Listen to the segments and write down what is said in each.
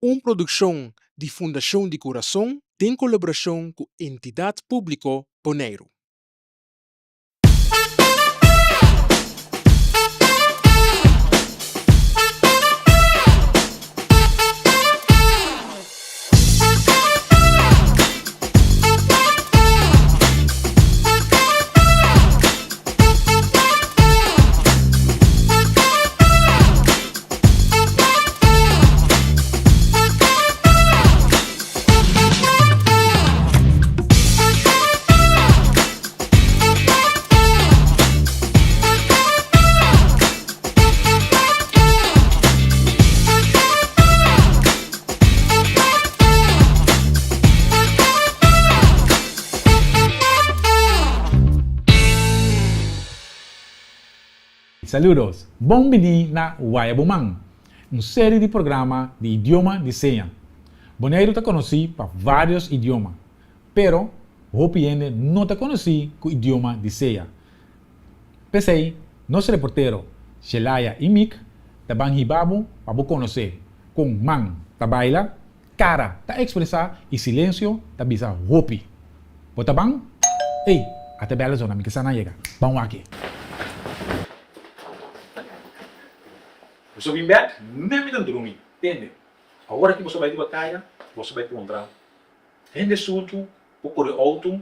Un produkshon di Fundashon di Kurason den kolaborashon ku Entidat Públiko Boneiru. Saludos! Bon bini na Waya Bo Man, un seri di programa di idioma di seña. Boneiru ta konosí pa vários idioma, pero hopi hende no ta konosí ku idioma di seña. P'esei, nos reportero Shelaya i Mick ta ban hiba bo pa bo konosé kon man ta baila, kara ta ekspresá i silensio ta bisa hopi. Bo ta ban? Ey, ata bèl a zona, mi ke sa nan yega. Ban wak e. Boso bin bèk? Nen mi ta drumi. Tende, awor aki boso bai riba kaya, boso bai puntra hende surdu por kore outo,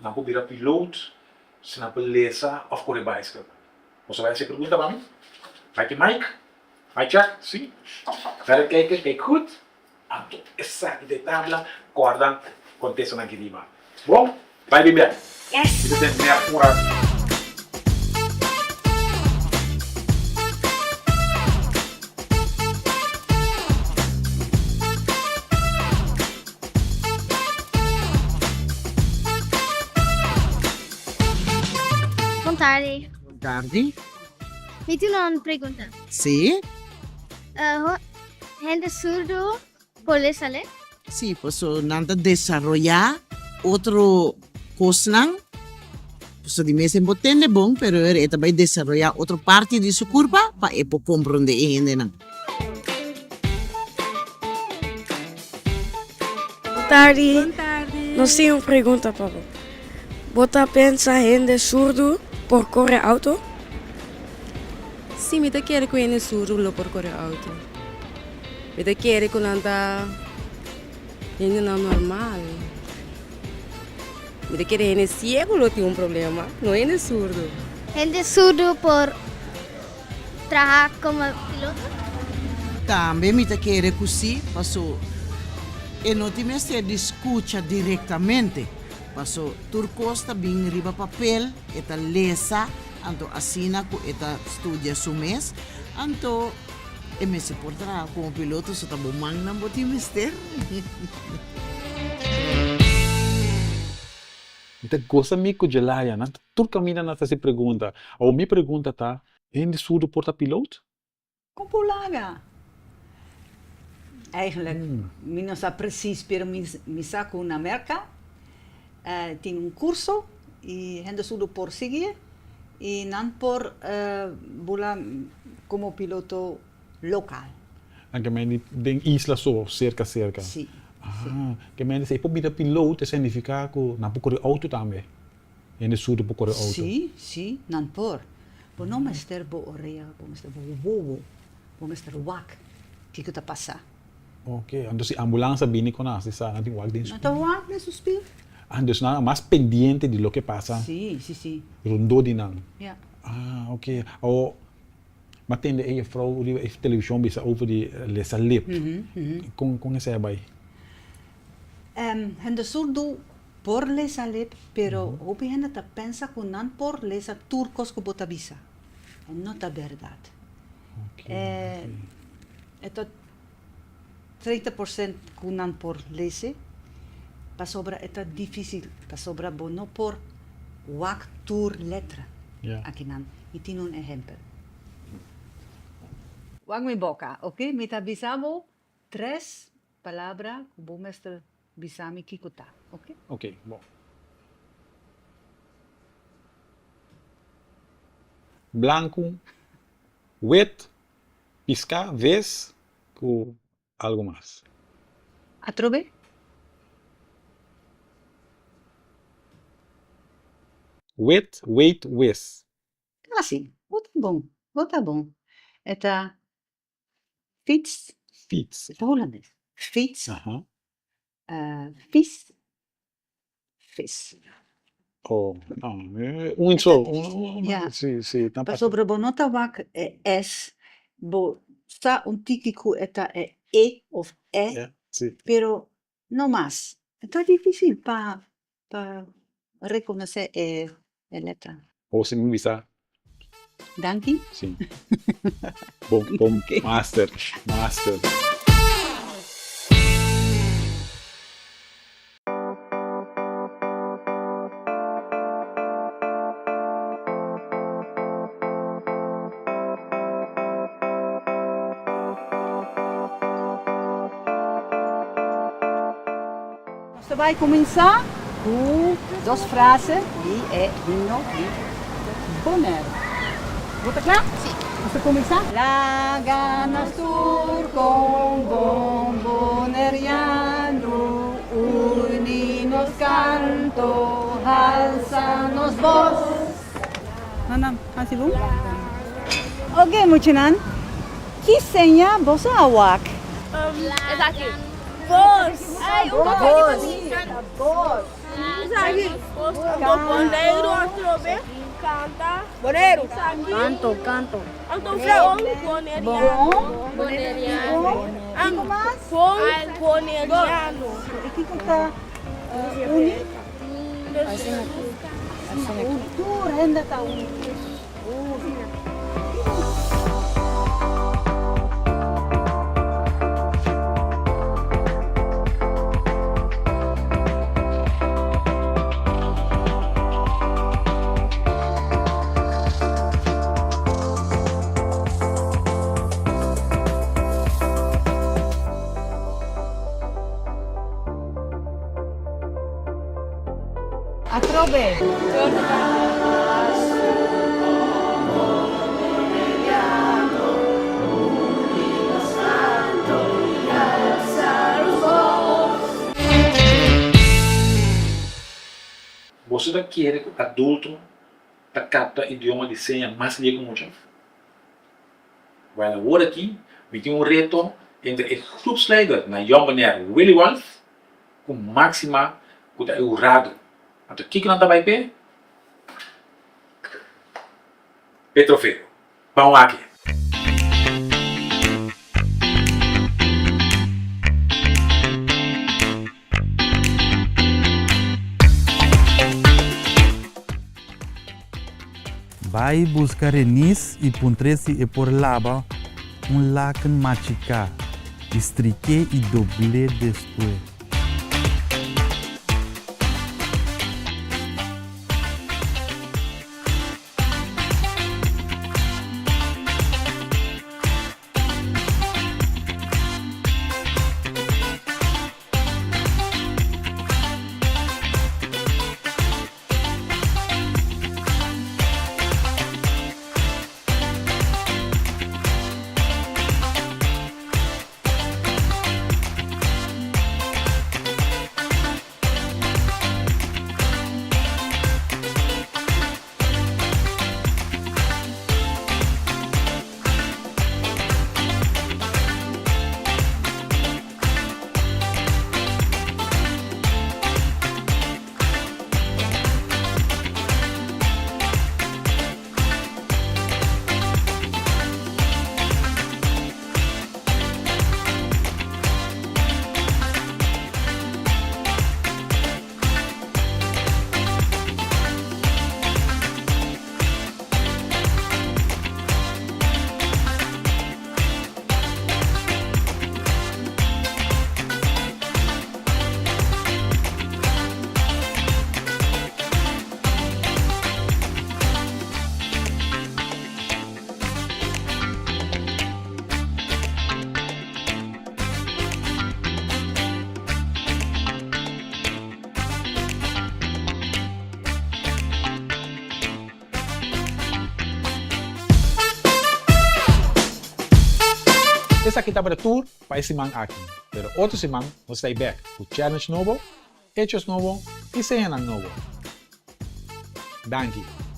nan por bira piloot, si nan por lesa òf kore baiskel. Boso bai hasi e pregunta pa mi? Bai ki Mike? Bai check? Si. Verder kijken, kijk goed. Anto esaki ta e tabla, kòrda kontestanan aki riba. Bon, bai bin bèk. Yes. Mi ta den nèt un ratu. Bon tardi. Bon tardi. Mi tin un pregunta. Sí. Hende surdu por lesa lei? Sí, paso nan ta desaroyá otro kosnan. Paso di mes e bo tende bon, pero e ta bai desaroyá otro parti di su kurpa pa e por komprondé e hendenan. Bon tardi. Nos tin un pregunta pa bo. Bo ta pensa hende surdu por kore auto? Sí, mi ta kere ku hende surdu lo por kore outo. Mi ta kere ku nan ta hendenan normal. Mi ta kere hende siegu lo tin un problema, no hende surdu. Hende surdu por traha komo piloto? Tambe mi ta kere ku sí, paso e no tin mester di skucha direktamente, paso tur kos ta bin riba papel, e ta lesa. Anto asina ku e ta studia su mes, anto e mester por traha komo piloto, so ta bo mannan bo tin mester. Mi ta gosa mi ku Jelaya, nan ta tur kaminda nan ta hasi pregunta. Awor mi pregunta ta, hende surdu por ta piloot? Kon por laga? Eigenlijk mi no sa precies pero mi mi sa ku na Merka tin un kurso i hende surdu por sigui i nan por bula komo piloto lokal. Nan ke mende den isla so, serka serka? Si, si. Ah, ke mende si e por bira piloto e significa ku nan por kore outo tambe? Hende surdu por kore outo? Sí, sí, nan por. Bo no mester bo orea, bo mester bo wowo, bo mester wak kiko ta pasa. Ok, anto si ambulans a bini kon nan hasi sa? Nan tin wak den Nan ta wak den su spil. Ah, dus nan a mas pendiente di loke pasa Sí, sí, sí. rondó di nan. Ja. Ah, ok. Awor, mi a tende e jefrou riba e televishon bisa over di lesa lip. Kon, kon esei a bai? Hende surdu Por lesa lep, pero hopi hende ta pensa ku nan por lesa tur kos ku bo ta bisa. E no ta bèrdat. E ta treinta por sent ku nan por lese, pasobra e ta difísil, pasobra bo no por wak tur letra akinan. Mi tin un ehèmpel. Wak mi boka, oke? Mi ta bisa bo tres palabra ku bo mester Bisa mi kiko ta, oke? Oke, bon. Blanku, wit, piská, ves, ku algu mas. Atrobe? Wit, wait, wis. Kasi, bo ta bon, bo ta bon. E ta fiets. Fiets. E ta hulandes. Fiets. Aha. Vis, vis. Oh, no, un so, un, un, Ja. si, si, ta pasa. Pasobra bo no ta wak e S, bo sa un tiki ku e ta e E of E, Ja, si. pero no mas. E ta dificil pa pa reconoce e e letra. Bo si mi bisa. Danki. Si. Bon, bon, master, master. Nos ta bai kuminsá ku dos frase di e himno di Bonaire. Bo ta kla? Sí. Nos ta kuminsá? Laga nos tur kon bon boneriano uni nos kanto, halsa nos bos. Nan hasi bon? Oke muchanan, ki seña boso a wak? Esaki. Bos. Bos. Bos. Esaki. Anto Boneiru atrobe kanta. Boneiru. Kanto, kanto. Anto bon boneriano. Boneriano. Kiko mas? Bon boneriano. I kiko ta uni? Tur hende ta uni. Atrobe! Boso ta kere ku adulto ta kapta idioma di seña mas lie ku mucha? Bueno, awor aki mi tin un reto entre e groepsleider na Jong Bonaire Willy Wolf ku Maxima ku ta e hurado. Anto kiko nan ta bai p'e? P'e trofeo. Ban wak. Bai buska Renis i puntr'é si e por laba un laken machiká i strik'é i dobl'é despues. Esaki tabata tur pa e siman aki, pero otro siman nos ta bek ku challenge nobo, hechos nobo i señanan nobo. Danki.